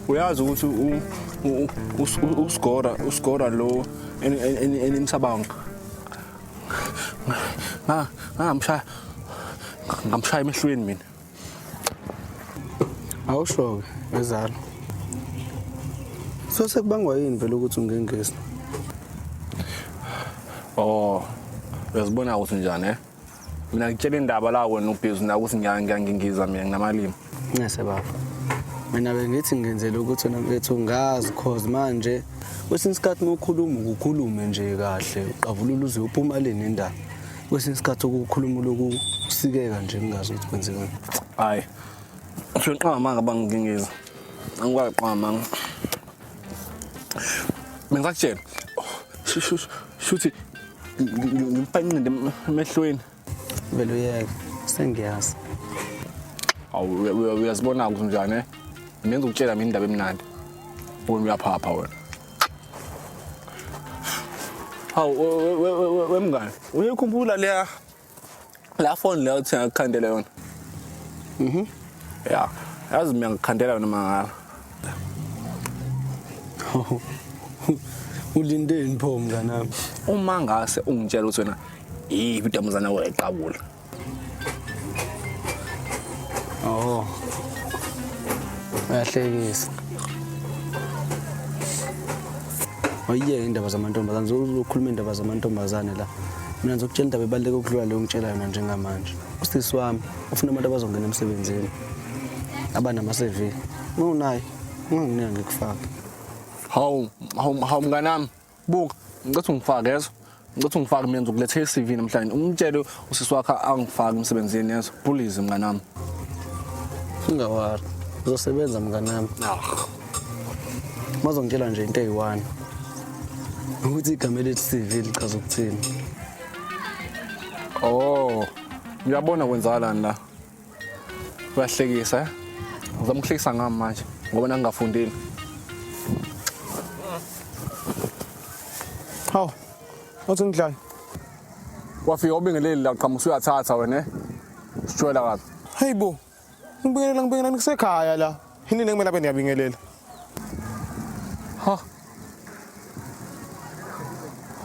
Uyazi ukuthi uSgora uSgora lo enimsabanga ngamshaya ngamshaya emehlweni mina. Awusho-ke wezalo. So sekubangwa yini vele ukuthi ungengezi? Oh, uyazibona ukuthi njani eh? Mina ngitshela indaba la wena ubhizi na ukuthi ngiyangingiza mina nginamalimi. Ncese baba. Mina bengithi ngenzela ukuthi wena mfethu ngazi cause manje kwesinye isikhathi uma ukhuluma ukukhulume nje kahle uqavulula uze uphuma le nendaba. Kwesinye isikhathi ukukhuluma lokhu kusikeka nje ngingazi ukuthi kwenzekani. Hayi. Usho ngiqamba amanga bangingiza. Angikwazi qamba amanga. Mina ngisakutshela. Shuthi ngimfaka inqindi emehlweni. Vele uyeke. Sengiyazi. Awu uyazibona ukuthi njani eh? Mina ngizokutshela mina indaba emnandi. Wena uyaphapha wena. Hawu wemngane, uyikhumbula leya la phone leyo thina ngikhandela yona? Mhm. Ya, yazi mina ngikhandela yona mangala. Ulindeni pho mnganami? Uma ngase ungitshela ukuthi wena yiphi intombazana owayiqabula. Oh. Uyahlekisa. Awuyeke indaba zamantombazane, uzokhuluma indaba zamantombazane la. Mina ngizokutshela indaba ebaluleke ukudlula leyo ngitshela yona njengamanje. Usisi wami ufuna abantu abazongena emsebenzini. Abanama-CV. Uma unayo, unganginika ngikufake. Hawu, hawu, hawu mnganami. Buka, ngicela ungifake yezwa. Ngicela ungifake mina ngizokuletha i-CV namhlanje. Umtshele usisi wakho angifake emsebenzini yezwa. Please mnganami. Ungawari. Uzosebenza mnganami. Ah. Bazongitshela nje into eyi-one. Ukuthi igama elithi CV lichaza ukuthini. Oh, uyabona kwenzakalani la? Uyahlekisa eh? Uzama ukuhlekisa ngami manje ngoba nangingafundile. Hawu. Uthi ngidlani? Wafika ubingeleli la qhamuka usuyathatha wena eh? Sijwayela kabi. Hey bo. Ngibingelela ngibingelela ngisekhaya la. Yini kumele abe niyabingelela? Ha.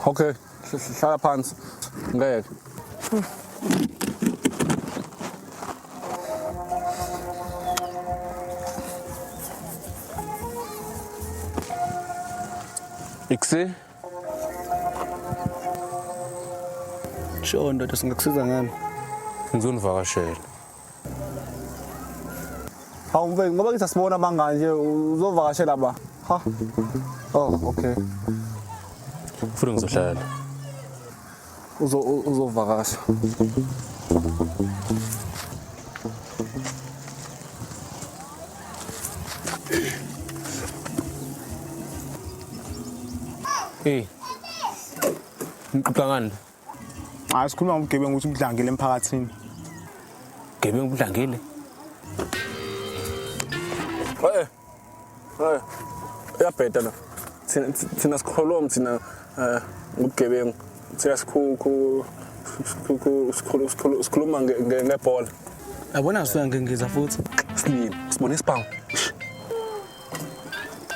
Okay, hlala phansi. Ngeke. Iksi? Sho ndoda singakusiza ngani? Ngizonivakashela. Hawu mfethu ngoba kithi asibona abangani nje uzovakashela ba. Ha. Oh, okay. Futhi ngizohlala. Uzo uzovakasha. Hey. Ngiquqa ngani? Hayi sikhuluma ngobugebengu ukuthi budlangile emphakathini. Gebengu budlangile. Eh. Eh. Uyabheda lo. Thina thina sikhuluma thina eh ngobugebengu. Thina sikhulu sikhuluma ngebhola. Yabona suyangingiza futhi. Silile. Sibone isibhamu.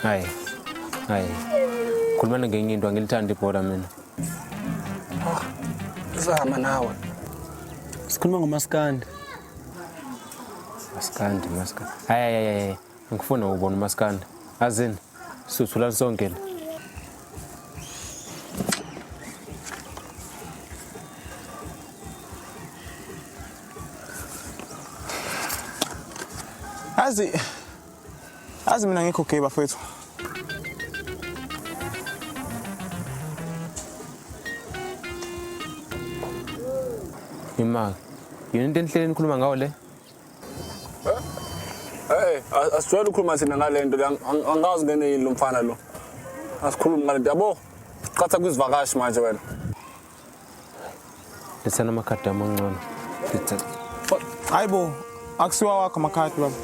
Hayi. Hayi. Khulumani ngenye into angilithandi ibhola mina. Zama nawe. Sikhuluma ngomaskandi. Maskandi, maskandi. Hayi hayi hayi. Ngifuna ukubona umaskandi. Azini. Suthulani sonke la. Azi Azi mina ngikho gay bafethu. Imali. Yini into enihlele nikhuluma ngawo le? Hey, asijwayele ukukhuluma thina ngale nto le angazi ngene yini lo mfana lo. Asikhulumi ngale nto yabo. Qatha kwizivakashi manje wena. Lethani amakhadi amancane. Letha. Hayi bo, akusiwa wakho amakhadi baba.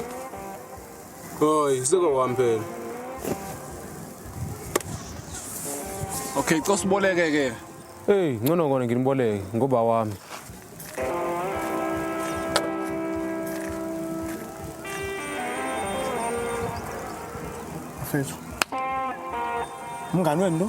Hoyi, sekowami phela. Okay, cela siboleke ke. Hey, ngcono kona nginiboleke ngoba wami. Mfethu. Umngani wenu lo?